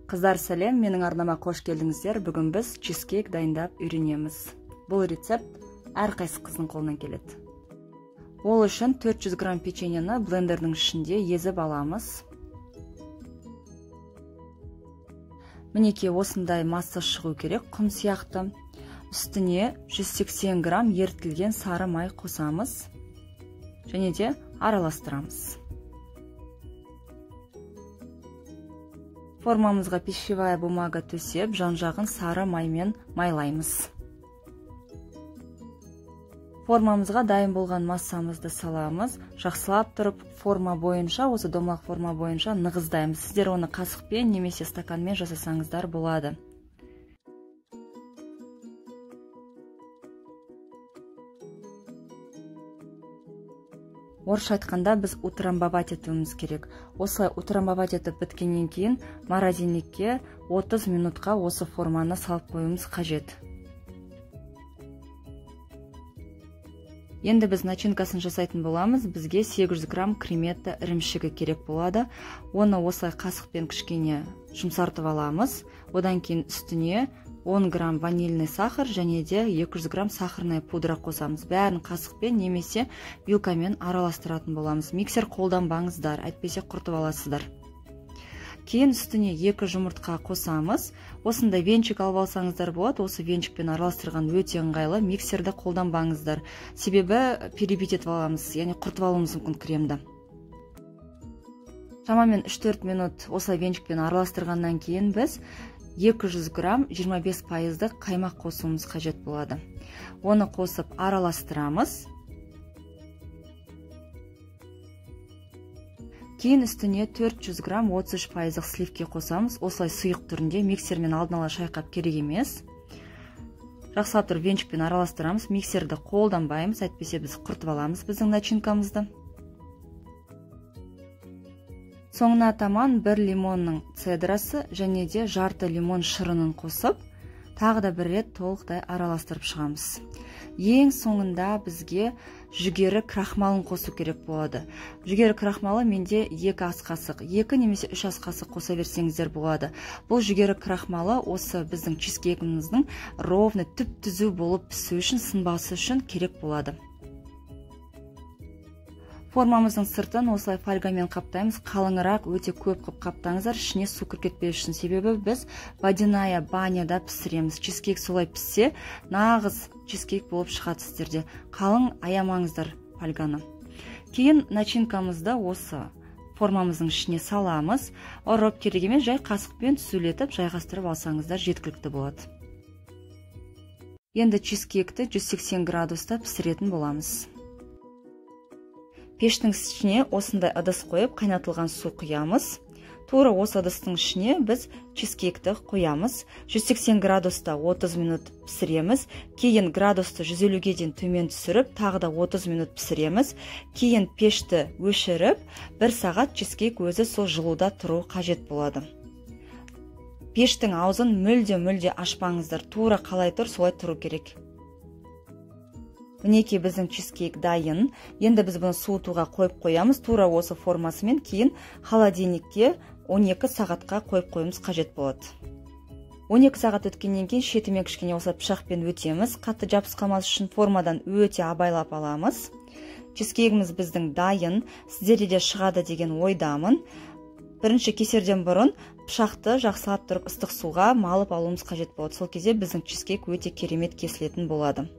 Қыздар сәлем, менің арнама қош келдіңіздер. Бүгін біз чизкейк дайындап үйренеміз. Бұл рецепт әрқайсы қыздың қолынан келеді. Ол үшін 400 грамм печеньені блендердің ішінде езіп аламыз. Мінекей осындай масса шығу керек, құм сияқты. Үстіне 180 грамм ерітілген сары май қосамыз және де араластырамыз. Формамызға пищевая бумага төсеп, жан-жағын сары маймен майлаймыз. Формамызға дайын болған массамызды саламыз. Жақсылап тұрып форма бойынша, осы домалақ форма бойынша нығыздаймыз. Сіздер оны қасықпен немесе стаканмен жасасаңыздар болады. Орысша айтқанда біз утрамбовать етуіміз керек. Осылай утрамбовать етіп біткеннен кейін морозильникке 30 минутқа осы форманы салып қоюымыз қажет. Енді біз начинкасын жасайтын боламыз. Бізге 800 грамм креметті ірімшігі керек болады. Оны осылай қасықпен кішкене жұмсартып аламыз. Одан кейін үстіне 10 грамм ванильный сахар және де 200 грамм сахарная пудра қосамыз. Бәрін қасықпен немесе вилкамен араластыратын боламыз. Миксер қолданбаңыздар, әйтпесе құртып аласыздар. Кейін үстіне 2 жұмыртқа қосамыз. Осындай венчик алып алсаңыздар болады. Осы венчикпен араластырған өте ыңғайлы. Миксерді қолданбаңыздар. Себебі перебить етіп аламыз, яғни құртып алуымыз мүмкін кремді. Шамамен 3-4 минут осылай венчикпен араластырғаннан кейін біз 200 грамм 25% қаймақ қосуымыз қажет болады. Оны қосып араластырамыз. Кейін үстіне 400 грамм 33% сливки қосамыз. Осылай сұйық түрінде миксермен алдын ала шайқап керек емес. Жақсылап тұрып венчикпен араластырамыз. Миксерді қолданбаймыз, әйтпесе біз құртып аламыз біздің начинкамызды. Соңына таман бір лимонның цедрасы және де жарты лимон шырынын қосып, тағы да бір рет толықтай араластырып шығамыз. Ең соңында бізге жүгері крахмалын қосу керек болады. Жүгері крахмалы менде 2 ас қасық, 2 немесе 3 ас қасық қоса берсеңіздер болады. Бұл жүгері крахмалы осы біздің чизкейкіміздің ровно түп-түзу болып пісу үшін, сынбасы үшін керек болады. Формамыздың сыртын осылай фольгамен қаптаймыз. Қалыңырақ өте көп қып қаптаңыздар, ішіне су кіріп кетпес үшін. Себебі біз водяная баняда пісіреміз. Чизкейк солай піссе, нағыз чизкейк болып шығады сіздерде. Қалың аямаңыздар фольганы. Кейін начинкамызды осы формамыздың ішіне саламыз. Ұрып керек емес, жай қасықпен түзулетіп жайғастырып алсаңыздар жеткілікті болады. Енді чизкейкті 180 градуста пісіретін боламыз. Пештің ішіне осындай ыдыс қойып, қайнатылған су құямыз. Тура осы ыдыстың ішіне біз чизкейкті қоямыз. 180 градуста 30 минут пісіреміз. Кейін градусты 150-ге дейін төмен түсіріп, тағы да 30 минут пісіреміз. Кейін пешті өшіріп, 1 сағат чизкейк өзі сол жылуда тұру қажет болады. Пештің аузын мүлде-мүлде ашпаңыздар. Тура қалай тұр, солай тұру керек. Мінекей біздің чизкейк дайын. Енді біз бұны суытуға қойып қоямыз. Тура осы формасымен кейін холодильникке 12 сағатқа қойып қоюымыз қажет болады. 12 сағат өткеннен кейін шетімен кішкене осы пышақпен өтеміз. Қатты жабысып қалмас үшін формадан өте абайлап аламыз. Чизкейкіміз біздің дайын. Сіздерде де шығады деген ойдамын. Бірінші кесерден бұрын пышақты жақсылап тұрып ыстық суға малып алуымыз қажет болады. Сол кезде біздің чизкейк өте керемет кесілетін болады.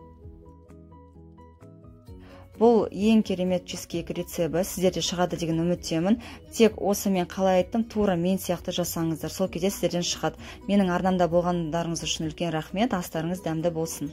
Бұл ең керемет чизкейк рецепті, сіздерде шығады деген үміттемін. Тек осы мен қалай айттым, тура мен сияқты жасаңыздар. Сол кезде сіздерден шығады. Менің арнамда болғандарыңыз үшін үлкен рахмет. Астарыңыз дәмді болсын.